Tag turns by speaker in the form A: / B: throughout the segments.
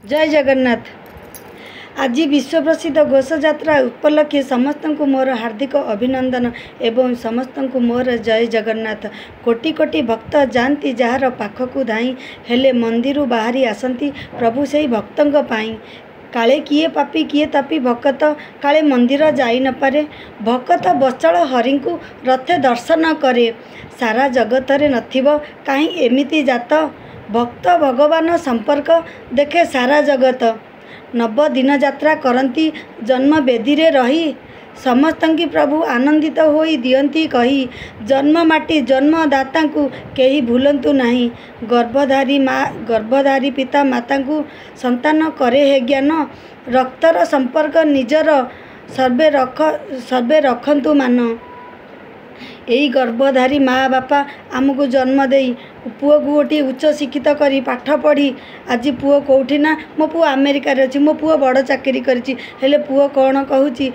A: ଜୟ ଜଗନ୍ନାଥ। ଆଜି ବିଶ୍ୱପ୍ରସିଦ୍ଧ ଘୋଷଯାତ୍ରା ଉପଲକ୍ଷେ ସମସ୍ତଙ୍କୁ ମୋର ହାର୍ଦ୍ଦିକ ଅଭିନନ୍ଦନ ଏବଂ ସମସ୍ତଙ୍କୁ ମୋର ଜୟ ଜଗନ୍ନାଥ। କୋଟି କୋଟି ଭକ୍ତ ଯାଆନ୍ତି ଯାହାର ପାଖକୁ ଧାଇଁ, ହେଲେ ମନ୍ଦିରୁ ବାହାରି ଆସନ୍ତି ପ୍ରଭୁ ସେଇ ଭକ୍ତଙ୍କ ପାଇଁ। କାଳେ କିଏ ପାପୀ କିଏ ତାପୀ ଭକତ କାଳେ ମନ୍ଦିର ଯାଇ ନପାରେ, ଭକତ ବତ୍ସଳ ହରିଙ୍କୁ ରଥେ ଦର୍ଶନ କରେ। ସାରା ଜଗତରେ ନଥିବ କାହିଁ ଏମିତି ଜାତ, ଭକ୍ତ ଭଗବାନ ସମ୍ପର୍କ ଦେଖେ ସାରା ଜଗତ। ନବଦିନ ଯାତ୍ରା କରନ୍ତି ଜନ୍ମବେଦୀରେ ରହି, ସମସ୍ତଙ୍କୁ ପ୍ରଭୁ ଆନନ୍ଦିତ ହୋଇ ଦିଅନ୍ତି କହି, ଜନ୍ମ ମାଟି ଜନ୍ମଦାତାଙ୍କୁ କେହି ଭୁଲନ୍ତୁ ନାହିଁ। ଗର୍ଭଧାରୀ ମା ଗର୍ଭଧାରୀ ପିତା ମାତାଙ୍କୁ ସନ୍ତାନ କରେ ହେ ଜ୍ଞାନ, ରକ୍ତର ସମ୍ପର୍କ ନିଜର ସର୍ବେ ରଖନ୍ତୁ ମାନ। ଏଇ ଗର୍ଭଧାରୀ ମା ବାପା ଆମକୁ ଜନ୍ମ ଦେଇ ପୁଅକୁ ଗୋଟିଏ ଉଚ୍ଚ ଶିକ୍ଷିତ କରି ପାଠ ପଢ଼ି ଆଜି ପୁଅ କେଉଁଠି ନା ମୋ ପୁଅ ଆମେରିକାରେ ଅଛି, ମୋ ପୁଅ ବଡ଼ ଚାକିରି କରିଛି। ହେଲେ ପୁଅ କ'ଣ କହୁଛି?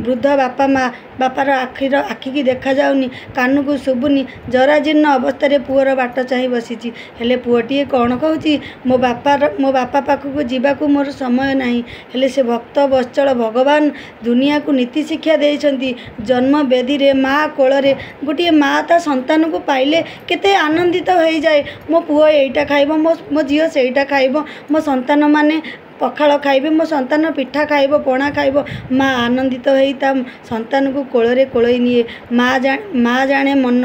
A: ବୃଦ୍ଧ ବାପା ମା, ବାପାର ଆଖିର ଆଖିକି ଦେଖାଯାଉନି, କାନକୁ ଶୁଭୁନି, ଜରାଜୀର୍ଣ୍ଣ ଅବସ୍ଥାରେ ପୁଅର ବାଟ ଚାହିଁ ବସିଛି। ହେଲେ ପୁଅଟିଏ କ'ଣ କହୁଛି? ମୋ ବାପାର ମୋ ବାପା ପାଖକୁ ଯିବାକୁ ମୋର ସମୟ ନାହିଁ। ହେଲେ ସେ ଭକ୍ତ ବତ୍ସଳ ଭଗବାନ ଦୁନିଆକୁ ନୀତି ଶିକ୍ଷା ଦେଇଛନ୍ତି। ଜନ୍ମ ବେଦୀରେ ମା କୋଳରେ ଗୋଟିଏ ମା ତା ସନ୍ତାନକୁ ପାଇଲେ କେତେ ଆନନ୍ଦିତ ହେଇଯାଏ। ମୋ ପୁଅ ଏଇଟା ଖାଇବ, ମୋ ଝିଅ ସେଇଟା ଖାଇବ, ମୋ ସନ୍ତାନମାନେ ପଖାଳ ଖାଇବେ, ମୋ ସନ୍ତାନ ପିଠା ଖାଇବ, ପଣା ଖାଇବ। ମା ଆନନ୍ଦିତ ହେଇ ତା ସନ୍ତାନକୁ କୋଳରେ କୋଳେଇ ନିଏ। ମା ଜାଣେ ମନ,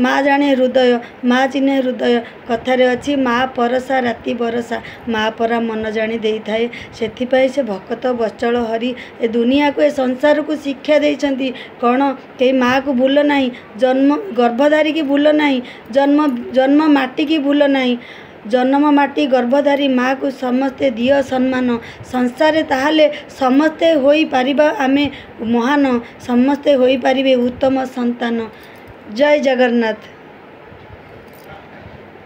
A: ମା ଜାଣେ ହୃଦୟ, ମା ଚିହ୍ନେ ହୃଦୟ। କଥାରେ ଅଛି ମା ପରସା ରାତି ବରସା, ମା ପରା ମନ ଜାଣି ଦେଇଥାଏ। ସେଥିପାଇଁ ସେ ଭକତ ବତ୍ସଳ ହରି ଏ ଦୁନିଆକୁ ଏ ସଂସାରକୁ ଶିକ୍ଷା ଦେଇଛନ୍ତି କ'ଣ? କେହି ମାଆକୁ ଭୁଲ ନାହିଁ, ଜନ୍ମ ଗର୍ଭଧାରୀକି ଭୁଲ ନାହିଁ, ଜନ୍ମ ମାଟିକି ଭୁଲ ନାହିଁ। ଜନମ ମାଟି ଗର୍ଭଧାରୀ ମାଆକୁ ସମସ୍ତେ ଦିଅ ସମ୍ମାନ। ସଂସାରେ ତାହେଲେ ସମସ୍ତେ ହୋଇପାରିବା ଆମେ ମହାନ, ସମସ୍ତେ ହୋଇପାରିବେ ଉତ୍ତମ ସନ୍ତାନ। ଜୟ ଜଗନ୍ନାଥ।